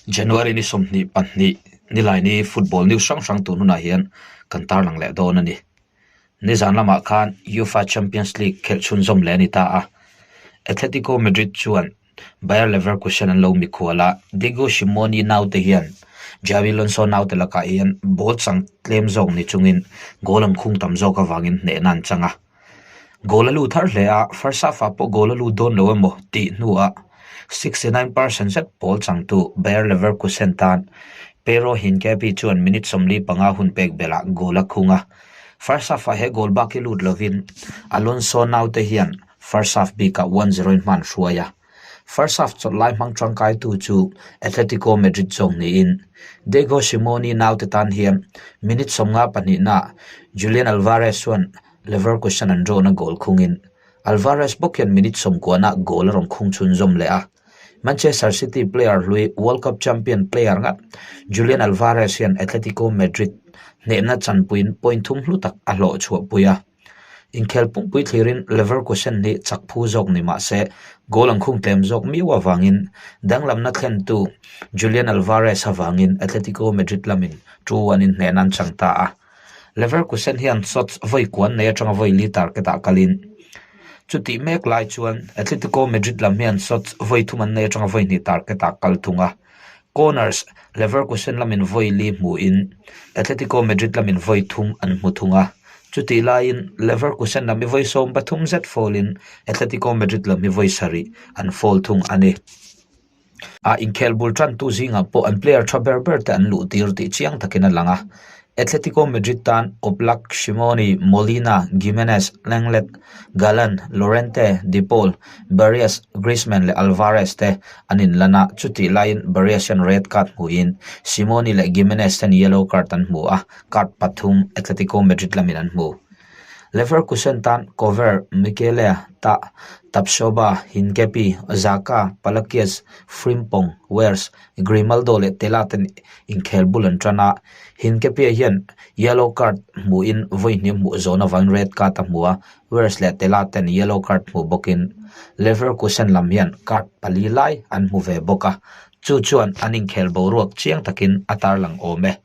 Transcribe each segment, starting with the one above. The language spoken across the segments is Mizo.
January ni 22 nilaini football news hrang hrang tun hunah hian kan tarlang leh dawn a ni. Nizan lamah khan UEFA Champions League khelh chhunzawm leh a ni ta a, Atletico Madrid chuan Bayer Leverkusen an lo mikhual a, Diego Simeone naute hian Xabi Alonso naute lakah hian ball chang tlem zawk ni chungin goal an khung tam zawk avangin hnehna an chang a. Goal a lut har hle a, first half ah pawh goal a lut dawn lo emaw tih hnuah 69% zet ball changtu Bayer Leverkusen tan Piero Hincapié chuan minute 45 hun pek belhah goal a khung a. First half ah he goal bak hi lut lovin Alonso naute hian first half bikah 1-0 in hman hruai a. First half chawlh lai hmang tangkaitu chu Atletico Madrid zawk niin Diego Simeone naute tan hian minute 52 Julian Alvarez chuan Leverkusen an drawn a goal khungin Alvarez bawk hian minute 90 goal a rawn khung chhunzawm leh a. Manchester City player hlui World Cup champion player ngat Julian Alvarez hian Atletico Madrid hnehna chanpuiin point thum hlu tak a hlawh chhuahpui a. Inkhel pumpui thlirin Leverkusen hi chak phu zawk ni mah se goal an khung tlem zawk miau avangin danglamna thlentu Julian Alvarez avangin Atletico Madrid lamin 2-1 in hnehna an chang ta a. Leverkusen hian shots vawi kuan nei atanga vawi li target ah kalin chutih mek lai chuan Atletico Madrid lam hian shots vawi thum an nei atanga vawi hnih target ah kal thung a. Corners Leverkusen lamin vawi li hmuhin Atletico Madrid lamin vawi thum an hmu thung a. Chutih laiin Leverkusen lam hi vawi 13 zet foul in Atletico Madrid lam hi vawi sarih an foul thung a ni. A inkhel bul tantu zingah pawh an player tha ber ber te an luh tir tih chiang takin a lang a. Atletico Madrid tan Oblak, Simeone, Molina, Gimenez, Lenglet, Galan, Llorente, De Paul, Barrios, Griezmann leh Alvarez te an inlan a, chutih laiin Barrios hian red card hmuhin Simeone leh Gimenez ten yellow card an hmu a, card pathum Atletico Madrid lamin an hmu. Leverkusen tan Cover, Michele, Tah, Tapsoba, Hincapié, Xhaka, Palacios, Frimpong, Wirtz, Grimaldo leh Tela ten inkhel bul an tan a. Hincapié hian yellow card hmuhin vawi hnih hmuh zawn avangin red card a hmu a, Wirtz leh Tela ten yellow card hmuh bawkin Leverkusen lam hian card pali lai an hmu ve bawk a, chu chuan an inkhel boruak chiang takin a tarlang awm e.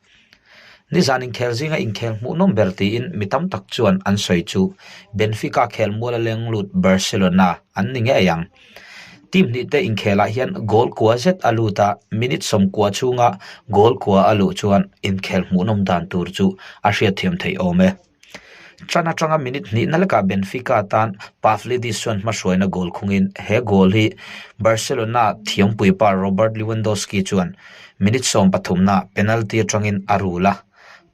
Nizan inkhel zinga inkhel hmuhnawm ber tiin mi tam tak chuan an sawi chu Benfica khel mual a leng lut Barcelona an ni ngei ang. Team hnih te inkhelah hian goal kua zet a lut a, minute 90 chhunga goal kua a luh chuan inkhel hmuhnawm dan tur chu a hriatthiam theih awm e. Tan atanga minute hnihna lekah Benfica tan Pavlidis chuan hmahruaina goal khungin he goal hi Barcelona thiampuipa Robert Lewandowski chuan minute 13-na penalty atangin a rul a.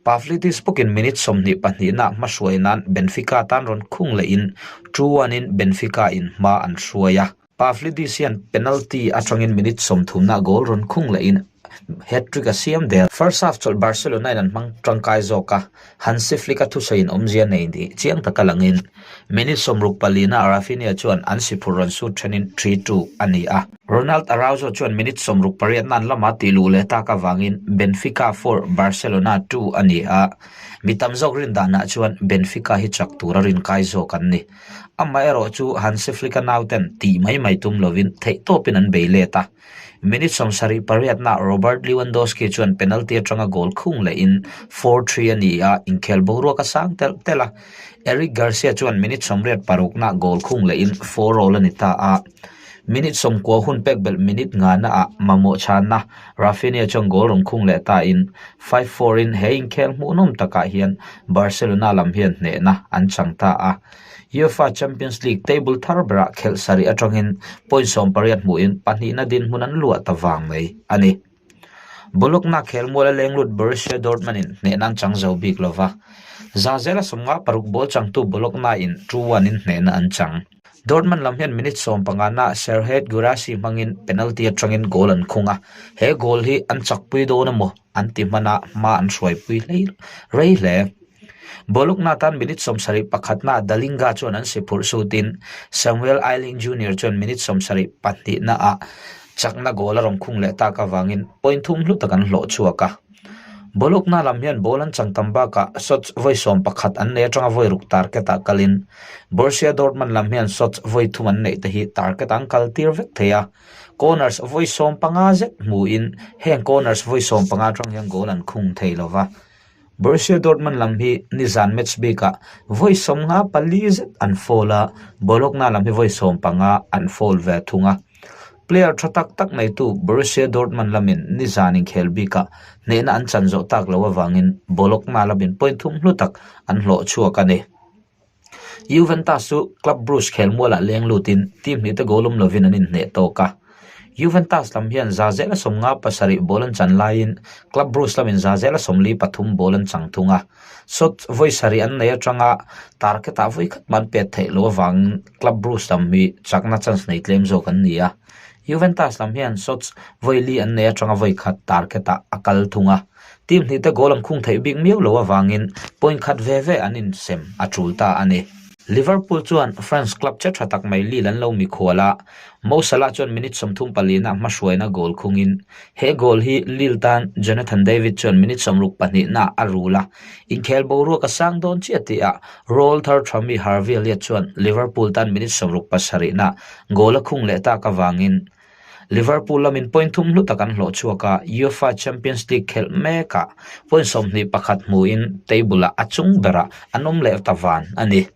Pavlidis bawkin minute 22-na hmahruai nan Benfica tan rawn khung lehin 2-1 in Benfica in hma an hruai a. Pavlidis hian penalty atangin minute 30-na goal rawn khung lehin hat-trick a siam der. First half chawlh Barcelona in an hmang tangkai zawk a, Hansi Flick a thusawiin awmzia nei nih chiang taka langin minute 64-na Raphinha chuan an siphur rawn sut thenin 3-2 a ni a. Ronald Araujo chuan minute 68 nan lama tih luh leh tak avangin Benfica 4, Barcelona 2 a ni a. Mi tam zawk rin danah chuan Benfica hi chak tura rinkai zawk an ni. Amaherawh chu Hansi Flick-a nauten tih mai mai tum lovin theihtawpin an bei let a. Minute 78-na Robert Lewandowski chuan penalty atanga goal khung lehin 4-3 a ni a, inkhel boruak a sang telh telh a. Eric Garcia chuan minute 86-na goal khung lehin 4-all a ni ta a. Minute 90 hun pek belh minute ngana ah mamawh chhanna Raphinha chuan goal rawn khung leh ta in 5-4 in he inkhel hmuhnawm takah hian Barcelona lam hian hnehna an chang ta a. UEFA Champions League table thar berah khelh sarih atangin point 18 hmuhin pahnihna dinhmun an luah ta vang mai a ni. Bologna khel mual a leng lut Borussia Dortmund in hnehna an chang zo bik lova. Za zela 56 ball changtu Bologna in 2-1 in hnehna an chang. Dortmund lam hian minute 15 na Serhou Guirassy hmangin penalty atangin goal an khung a. He goal hi an chakpui dawn emaw an ti hmana hma an hruaipui hlei rei hle. Bologna tan minute 71 na Dalinga chuan an siphurh sutin Samuel Iling Jr chuan minute 72 na ah chakna goal a rawn khung leh tak awangin point thum hlu tak an hlawh chhuak a. Bologna lam hian ball an chang tam bakah shots vawi 11 an nei atanga vawi ruk target ah kalin Borussia Dortmund lam hian shots vawi thum an neih te hi target an kal tir vek thei a. Corners vawi 15 zet hmuin heng corners vawi 15 atang hian goal an khung thei lo va. Borussia Dortmund lam hi nizan match bikah vawi 54 zet an foul a, Bologna lam hi vawi 15 an foul ve thung a. Player tha tak tak neitu Borussia Dortmund lamin nizan inkhel bikah hnehna an chan zawh tak loh avangin Bologna lamin point thum hlu tak an hlawh chhuak a ni. Juventus chu Club Brugge khelmualah leng lutin team hnih te goal awm lovin an inhneh tawk a. Juventus lam hian za zela 57 ball an chan laiin Club Brugge lamin za zela 43 ball an chang thung a. Shot vawi sarih an nei atanga target-ah vawi khat man pet theih loh avangin Club Brugge lam hi chakna chance nei tlem zawk an ni a. Juventus lam hian shots vawi li an nei atanga vawi khat target-ah a kal thung a. Team hnih te goal an khung theih bik miau lo avangin point khat ve ve an insem a tul ta a ni. Liverpool chuan France club che tha tak mai Lille an lo mikhual a, Mo Salah chuan minute 34 na hmahruaina goal khungin he goal hi Lille tan Jonathan David chuan minute 62 na a rul a, inkhel boruak a sang dawn chiah tihah roll thar tha mi Harvey Elliott chuan Liverpool tan minute 67 na goal a khung leh tak avangin Liverpool lamin point thum hlu tak an hlawh chhuak a, UEFA Champions League khelh mekah point 21 hmuin table-ah a chung berah an awm leh ta van a ni.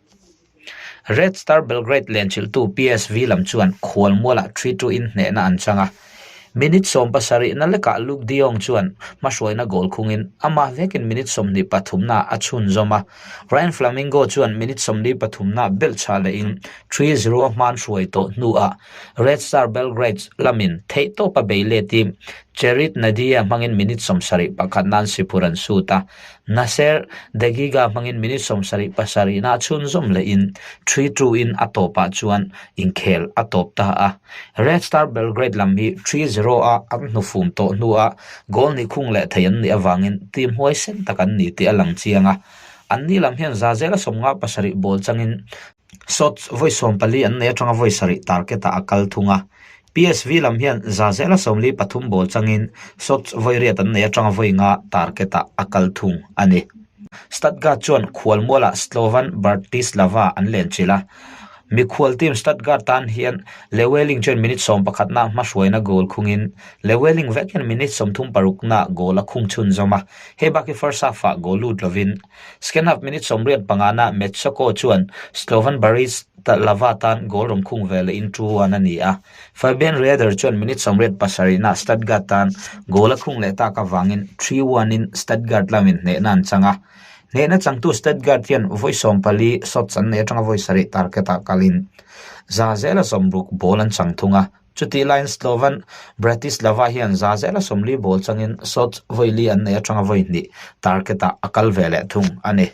Red Star Belgrade lenchilhtu PSV lam chuan khualmualah 3-2 in hnehna an chang a, minute 17 na lekah Luuk de Jong chuan hmahruaina goal khungin amah vekin minute 23 na a chhunzawm a, Ryan Flamingo chuan minute 43 na belhchhah lehin 3-0 a hman hruai tawh hnuah Red Star Belgrade lamin theihtawpa bei letin Cherit Nadia hmangin minute 71 nan siphur an sut a, Nasser Degiga hmangin minute 77 na chhunzawm lehin 3-2 in a tawpah chuan inkhel a tawp ta a. Red Star Belgrade lam hi 3-0 a an hnufum tawh hnuah goal ni khung leh thei an nih avangin team huaisen tak an ni tih a lang chiang a. Anni lam hian za zela 57 ball changin Shots vawi 14 an nei atanga vawi sarih target-ah a kal thung a. PSV lam hian za zela 43 ball changin shots vawi riat an nei atanga vawi nga target-ah a kal thung a ni. Stuttgart chuan khualmualah Slovan Bratislava an lenchilh a. Mikhual team Stuttgart tan hian Llewellyn chuan minute 11 na hmahruaina goal khungin Llewellyn vek hian minute 36 na goal a khung chhunzawm a. Hei bak hi first half-ah goal lut lovin Second half minute 25 na Metsoko chuan Slovan Bratislava tan goal rawn khung ve lehin 2-1 a ni a. Fabian Rieder chuan minute 87 na Stuttgart tan goal a khung leh tak avangin 3-1 in Stuttgart lamin hnehna an chang a. Hnehna changtu Stuttgart hian vawi 14 shots an nei atanga vawi sarih target-ah kalin za zela 60 ball an chang thung a. Chutih laiin Slovan Bratislava hian za zela 40 ball changin shots vawi li an nei atanga vawi hnih target-ah a kal ve leh thung a ni.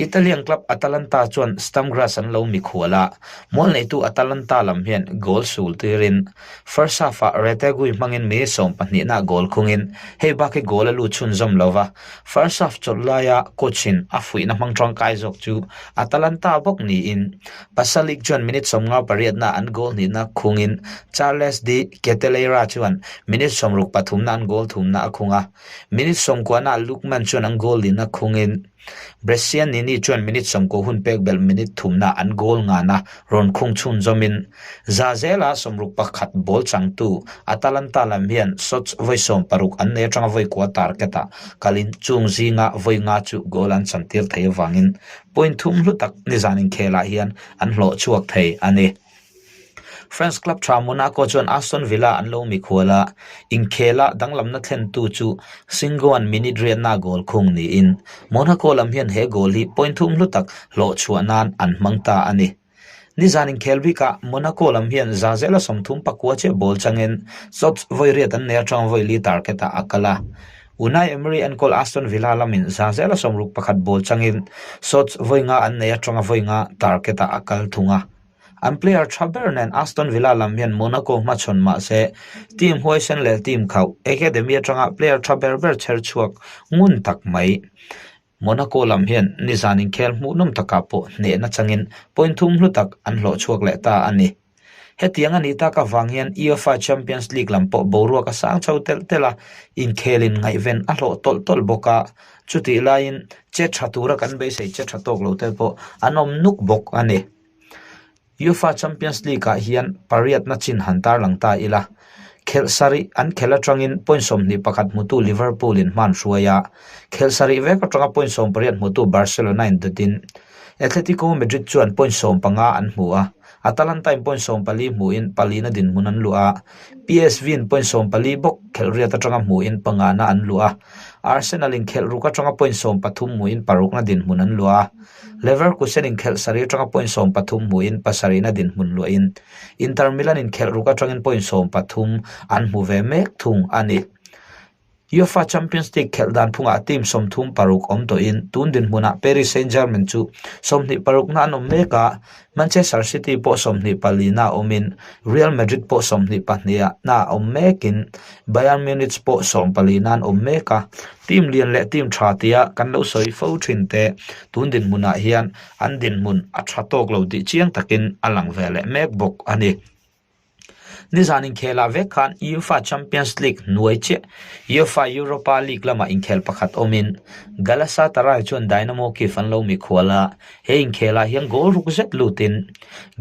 Italian club Atalanta chuan Sturm Graz an lo mikhual a, mual neitu Atalanta lam hian goal sul tirin first half-ah Retegui hmangin minute 12 na goal khungin hei bak hi goal a lut chhunzawm lo va, first half chawlh laia coach-in a fuihna hmang tangkai zawk chu Atalanta bawk niin Pasalic chuan minute 58 na an goal hnihna khungin Charles De Ketelaere chuan minute 63 na an goal thumna a khung a. Minute 90 na Lookman chuan an goal lina khungin Brescianini chuan minute 90 hun pek belh minute thumna an goal ngana rawn khung chhunzawmin za zela 61 ball changtu Atalanta lam hian shots vawi 16 an nei atanga vawi kua target-ah kalin chung zinga vawi nga chu goal an chantir thei avangin point thum hlu tak nizan inkhelah hian an hlawh chhuak thei a ni. France club tha Monaco chuan Aston Villa an lo mikhual a, inkhela danglamna thlentu chu Singoan minute riatna goal khung niin Monaco lam hian he goal hi point thum hlu tak hlawh chhuah nan an hmang ta a ni. Nizan inkhel bikah Monaco lam hian za zela 34 chiah ball changin shots vawi riat an nei atang vawi li target-ah a kal a. Unai Emery enkawl Aston Villa lamin za zela 61 ball changin shots vawi nga an nei atanga vawi nga target-ah a kal thung a. An player tha ber nen Aston Villa lam hian Monaco hmachhawn mah se team huaisen leh team khauh academy atanga player tha ber ber chher chhuak ngun tak mai. Monaco lam hian nizan inkhel hmuhnawm takah pawh hnehna changin point thum hlu tak an hlawh chhuak leh ta a ni. Hetiang a nih tak avang hian UEFA Champions League lam pawh boruak a sang chho telh telh a, inkhelin ngaihven a hlawh tawlh tawlh bawk a, chutih laiin che tha tura kan beisei che tha tawk lo te pawh an awm nuk bawk a ni. UEFA Champions League-ah hian pariatna chin han tarlang ta ila. Khelh sarih an khelh atangin point 21 hmutu Liverpool-in hman hruai a, khelh sarih vek atanga point 18 hmutu Barcelona-in dawtin Atletico Madrid chuan point 15 an hmu a, Atalanta-in point 14 hmuin palina dinhmun an luh a, PSV-in point 14 bawk khelh riat atanga hmuin pangana an luh a, Arsenal-in khelh ruk atanga point 13 hmuin parukna dinhmun an luh a, Leverkusen in khelh sarih atanga point 13 hmuin pasarihna dinhmun luahin Inter Milan in khelh ruk atangin point 13 an hmu ve mek thung a ni. UEFA Champions League khelh dan phungah team 36 awm tawhin tun dinhmunah Paris Saint-Germain chu 26na an awm mek a, Manchester City pawh 24na awmin Real Madrid pawh 22na awm mekin Bayern Munich pawh 14na an awm mek a. Team lian leh team tha tia kan lo sawi fo thin te tun dinhmunah hian an dinhmun a tha tawk lo tih chiang takin a lang ve leh mek bawk a ni. Nizan inkhelah vek khan UEFA Champions League hnuai chiah UEFA Europa League lamah inkhel pakhat awmin Galatasaray chuan Dynamo Kyiv an lo mikhual a, he inkhelah hian goal ruk zet lutin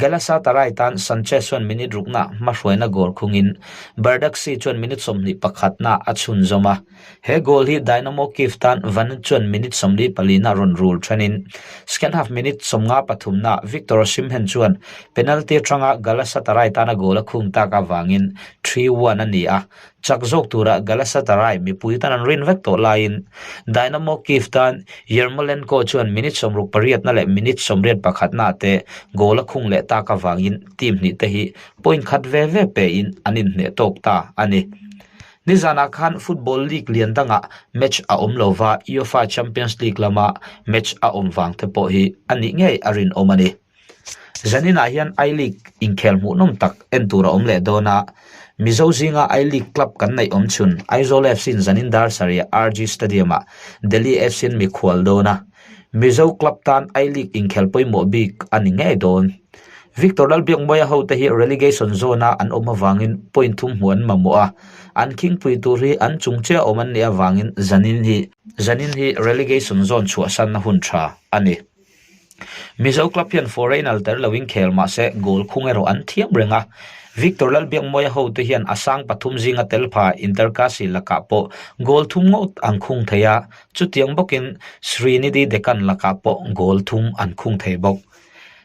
Galatasaray tan Sanchez chuan minute rukna hmahruaina goal khungin Bardakci chuan minute 21na a chhunzawm a. He goal hi Dynamo Kyiv tan Vanut chuan minute 44 na rawn rul thenin second half minute 53 na Victor Osimhen chuan penalty atanga Galatasaray tana goal a khung tak avangin 3-1 a ni a, chak zawk tura Galatasaray mipui tan an rin vek tawh laiin Dynamo Kyiv tan Yarmolenko chuan minute 68 na leh minute 81 na te goal a khung leh tak avangin team hnih te hi point khat ve ve pein an inhneh tawk ta a ni. Nizanah khan Football League lian dangah match a awm lo va, UEFA Champions League lama match a awm vang te pawh hi a nih ngei a rinawm a ni. Zaninah hian I-League inkhel hmuhnawm tak en tur a awm leh dawn a, Mizo zinga I-League club kan neih awm chhun Aizawl FC-in zanin dar sarih RG Stadium-ah Delhi FC-in mikhual dawn a, Mizo club tan I-League inkhel pawimawh bik a ni ngei dawn. Victor Lalbiakmawia hote hi relegation zone-a an awm avangin point thum hmuh an mamawh a, an khingpui tur hi an chung chiah awm an nih avangin zanin hi zanin hi relegation zone chhuahsanna hun tha a ni. Mizo club hian foreigner tel loin khel mahse goal khung erawh an thiam reng a, Victor Lalbiakmawia hote hian a sang pathum zinga tel pha Intercasi lakah pawh goal thum ngawt an khung thei a, chutiang bawkin Srinidhi Deccan lakah pawh goal thum an khung thei bawk.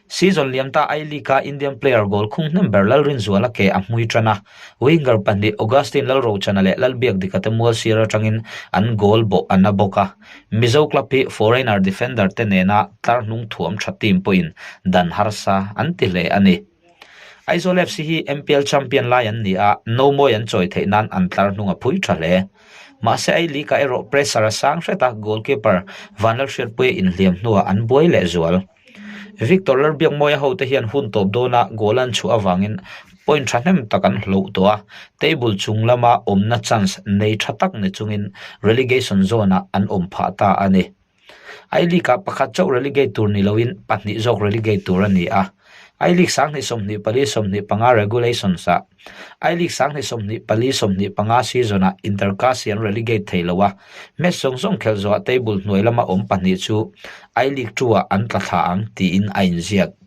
Season liam ta I-League-a Indian player goal khung hnem ber Lalrinzuala ke a hmui tan a, winger pahnih Augustine Lalrochana leh Lalbiakdika te mual sir atangin an goal bawh a na bawk a. Mizo club hi foreigner defender te nena tlar hnung thuam tha team pawhin dan harsa an ti hle a ni. Aizawl FC hi MPL champion lai an ni a, nomawi an chawi theih nan an tlar hnung a phui tha hle. Mahse I-League-ah erawh pressure a sang hret a, goalkeeper Vanlalhriatpuia inhliam hnuah an buai leh zual. Victor Lalbiakmawia hote hian hun tawp dawna goal an chhuah avangin point thahnem tak an hloh tawh a, table chung lama awmna chance nei tha tak ni chungin relegation zone-ah an awm phah ta a ni. I-League-ah pakhat chauh relegate tur ni loin pahnih zawk relegate tur a ni a, I-League 2024 25 regulations-ah I-League 2024 25 season-ah Inter Kasi an relegate thei lo a, match zawng zawng khelh zawhah table hnuai lama awm pahnih chu I-League 2-ah an tla thla ang tiin a inziak.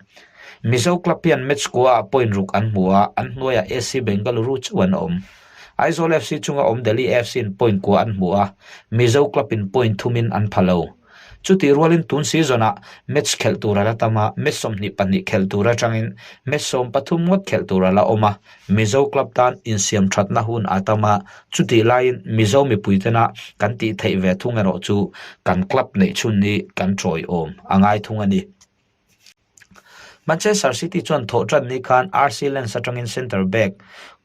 Mizo club hian match kuaah point ruk an hmu a, an hnuaiah AC Bengaluru chauh an awm. Aizawl FC chunga awm Delhi FC-in point kua an hmu a, Mizo club-in point thumin an pha lo. Chutih rualin tun season-ah match khelh tur a la tam a, match 22 khelh tur atangin match 13 ngawt khelh tur a la awm a, Mizo club tan insiam thatna hun a tam a, chutih laiin Mizo mipui tena kan tih theih ve thung erawh chu kan club neih chhun hi kan tawiawm a ngai thung a ni. Manchester City chuan thawh tan ni khan RC Lens atangin centre back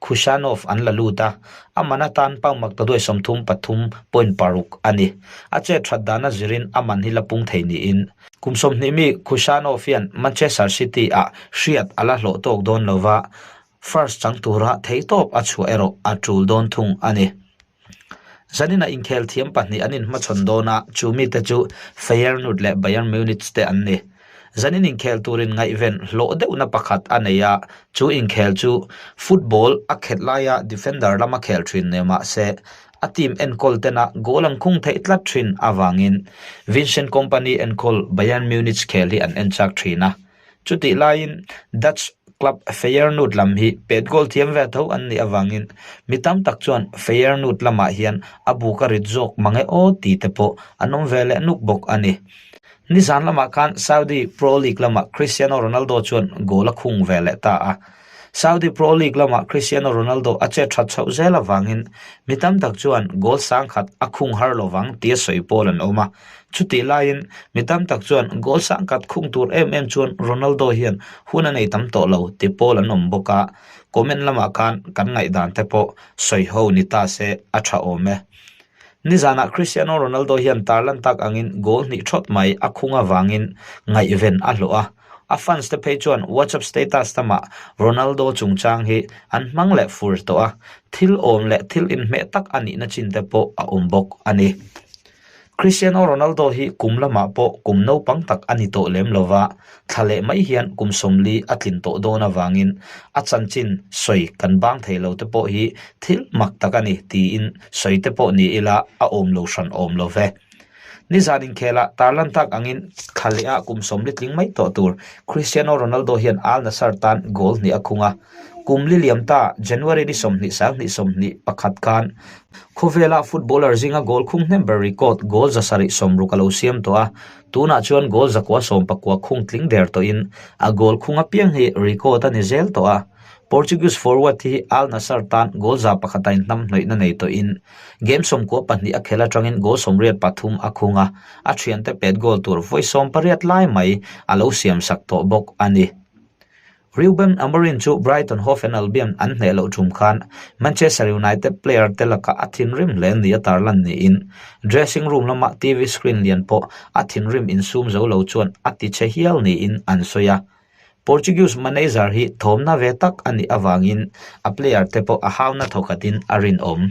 Khusanov an la lut a, a man atan pound maktaduai 33.6 a ni. A chet that dana zirin a man hi la pung thei niin kum 20 mi Khusanov hian Manchester City-ah hriat a la hlawh tawk dawn lova, first chang tura theihtawp a chhuah erawh a tul dawn thung a ni. Zanina inkhel thiam pahnih an inhmachhawn dawn a, chu mite chu Feyenoord leh Bayern Munich te an ni. Zanin inkhel turin ngaihven hlawh deuhna pakhat a nei a, chu inkhel chu football a khet laia defender lama khel thin ne mah se a team enkawl tena goal an khung theih tlat thin avangin Vincent Kompany enkawl Bayern Munich khel hi an en chak thin a. Chutih laiin Dutch club Feyenoord lam hi pet goal thiam ve tho an nih avangin mi tam tak chuan Feyenoord lamah hian a buk a rit zawk mang e aw tih te pawh an awm ve leh nuk bawk a ni. Nizan lamah khan Saudi Pro League lamah Cristiano Ronaldo chuan goal a khung ve leh ta a. Saudi Pro League lamah Cristiano Ronaldo a chet that chhoh zel avangin mi tam tak chuan goal sang khat a khung har lovang tia sawi pawl an awm a. Chutih laiin mi tam tak chuan goal sang khat khung tur em em chuan Ronaldo hian hun a nei tam tawh lo ti pawl an awm bawk a, comment lamah khan kan ngaihdan te pawh sawi ho ni ta se a tha awm e. Nizanah Cristiano Ronaldo hian tarlan tak angin goal hnih thawt mai a khung avangin ngaihven a hlawh a. A fans te phei chuan WhatsApp status tamah Ronaldo chungchang hi an hmang leh fur tawh a, thil awm leh thil inhmeh tak a nihna chin te pawh a awm bawk a ni. Cristiano Ronaldo hi kum lamah pawh kum naupang tak a ni tawh lem lova, thla leh mai hian kum 40 a tlin tawh dawn avangin a chanchin sawi kan bang thei lo te pawh hi thil mak tak a ni tiin sawi te pawh ni ila a awm lo hran awm lo ve. Nizan inkhelah tarlan tak angin thla leh ah kum 40 tling mai tawh tur Cristiano Ronaldo hian Al Nassr tan goal hnih a khung a. Kum li liam ta January ni 20 sang hnih 21 khan khawvela footballer zinga goal khung hnem ber record goal 760 a lo siam tawh a. Tunah chuan goal 119 khung tling der tawhin a goal khung apiang hi record a ni zel tawh a. Portuguese forward hi Al Nassr tan goal 100 a inhnam hnawihna nei tawhin Game 12 a khel atangin goal 83 a khung a, a thiante pet goal tur vawi 18 lai mai a lo siam sak tawh bawk a ni. Ruben Amorim chu Brighton Hove and Albion an hneh loh tum khan Manchester United player te lakah a thinrim hle ni a tarlan niin dressing room lama TV screen lian pawh a thinrim insum zo lo chuan a ti che hial niin an sawi a. Portuguese manager hi thawmna ve tak a nih avangin a player te pawh a hauna thawkhatin a rinawm.